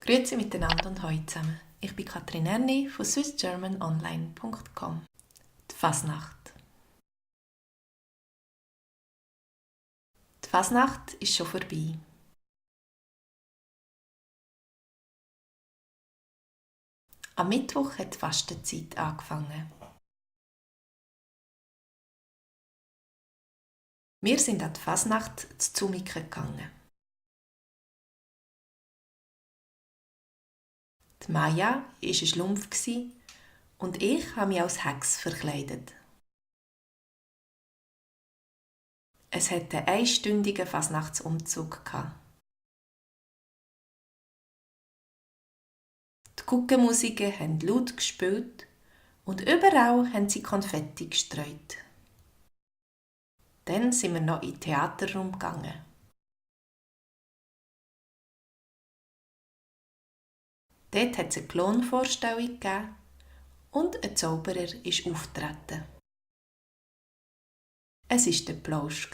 Grüezi miteinander und hallo zusammen. Ich bin Katrin Erni von swissgermanonline.com. Die Fasnacht. Die Fasnacht ist schon vorbei. Am Mittwoch hat die Fastenzeit angefangen. Wir sind an die Fasnacht zu Zumiken gegangen. Die Maja war ein Schlumpf und ich habe mich als Hex verkleidet. Es hatte einen einstündigen Fasnachtsumzug. Die Guggenmusiker haben laut gespielt und überall haben sie Konfetti gestreut. Dann sind wir noch in den Theaterraum gegangen. Dort hat es eine Klonvorstellung gegeben und ein Zauberer ist aufgetreten. Es war der Plausch.